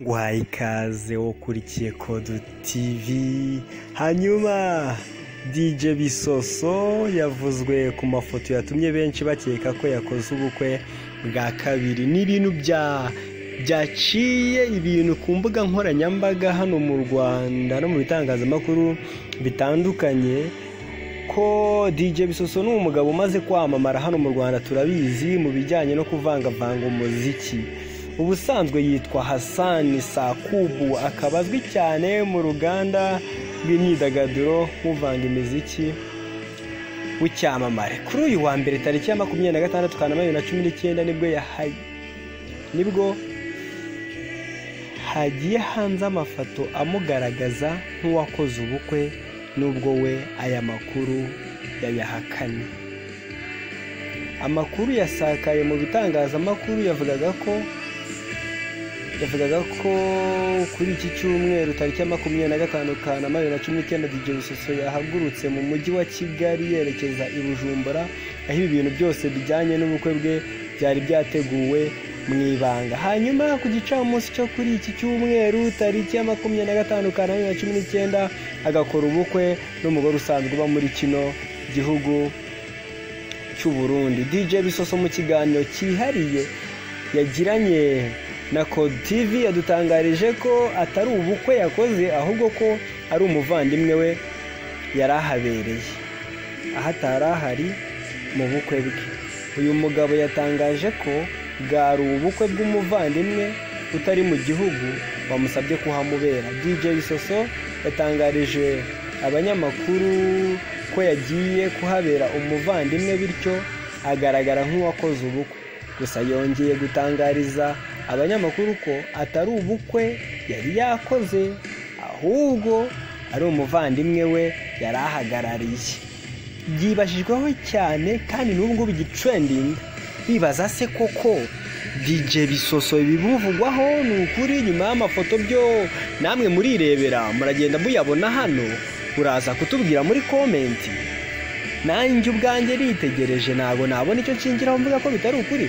Nguhaye ikaze ukurikiye Kodu TV. Hanyuma DJ Bisoso yavuzwe ku mafoto yatumye benshi bakeka ko yakoze ubukwe bwa kabiri. Ni ibintu byaciye ibintu ku mbuga nkoranyambaga hano mu Rwanda no mu bitangazamakuru bitandukanye, ko DJ Bisoso ni umugabo umaze kwamamara hano mu Rwanda, turabizi, mu bijyanye no kuvangavanga umuziki. Ubusanzwe yitwa Hassan Sakubu, akaba azwi cyane mu ruganda rw'imyidagaduro nk'uvanga imiziki w'icyamamare. Kuri uyu wa mbere tariki ya 26 Kanama 2019 nibwo hagiye hanze amafoto amugaragaza nk'uwakoze ubukwe, nubwo we aya makuru yayahakanye. Amakuru yasakaye mu bitangazamakuru yavugaga ko kuri iki cyumweru tariki ya 25 Kanama 2019 DJ Bisoso yahagurutse mu mujyi wa Kigali yerekeza i Bujumbura, aho ibi bintu byose bijyanye n'ubukwe bwe byari byateguwe mu ibanga. Hanyuma ku gicamunsi cyo kuri iki cyumweru tariki ya 25 Kanama 2019 agakora ubukwe n'umugore usanzwe uba muri kino gihugu cy'u Burundi. DJ Bisoso mu kiganiro cyihariye yagiranye na Code TV yadutangarije ko atari ubukwe yakoze, ahubwo ko ari umuvandimwe we yari ahabereye, aho atari ahari mu bukwe bwe. Uyu mugabo yatangaje ko bwari ubukwe bw'umuvandimwe utari mu gihugu wamusabye kuhamubera. DJ Bisoso yatangarije abanyamakuru ko yagiye kuhabera umuvandimwe, bityo agaragara nk'uwakoze ubukwe. Gusa yongeye gutangariza abanyamakuru ko atari ubukwe yari yakoze, ahubwo ari umuvandimwe we yari ahagarariye. Byibashijweho cyane kandi n'ubu ngubu igitrending, bibaza se koko DJ Bisoso ibimuvugwaho ni ukuri? Nyuma y'amafoto byo namwe murirebera, muragenda muyabona hano, uraza kutubwira muri comment. Nanjye ubwanjye nitegereje ntabwo nabona icyo nshingiraho mvuga ko bitari ukuri.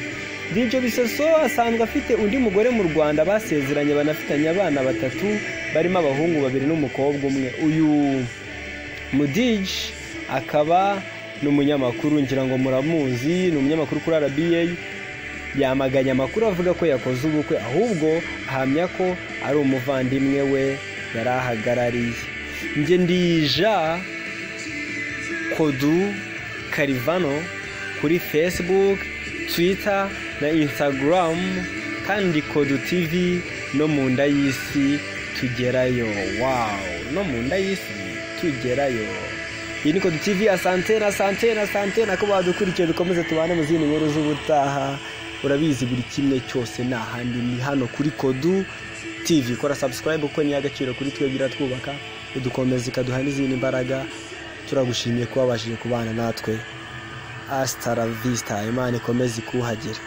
DJ Bisoso asanzwe afite undi mugore mu Rwanda basezeranye, banafitanye abana batatu barimo abahungu babiri n'umukobwa umwe. Uyu mu DJ akaba n'umunyamakuru, ngira ngo muramuzi, ni umunyamakuru kuri RBA. Yamaganye amakuru avuga ko yakoze ubukwe, ahubwo ahamya ko ari umuvandimwe we yari ahagarariye. Njye ndija Kodu Karivano kuri Facebook, Twitter na Instagram, kandi Kodu TV no mu nda y'isi tugerayo. Wow, no mu nda y'isi tugerayo. Iyi ni Kodu TV. Asante na asante na asante na ko badukurikiye, dukomeze tubane mu zindi nkuru z'ubutaha. Urabizi buri kimwe cyose nta handi, ni hano kuri Kodu TV. Kora subscribe kuko ni agaciro kuri twebwe, iratwubaka, idukomeza, ikaduha n'izindi mbaraga. Turagushimiye kuba wabashije kubana natwe. Hasta la vista, Imana ikomeze ikuhagire.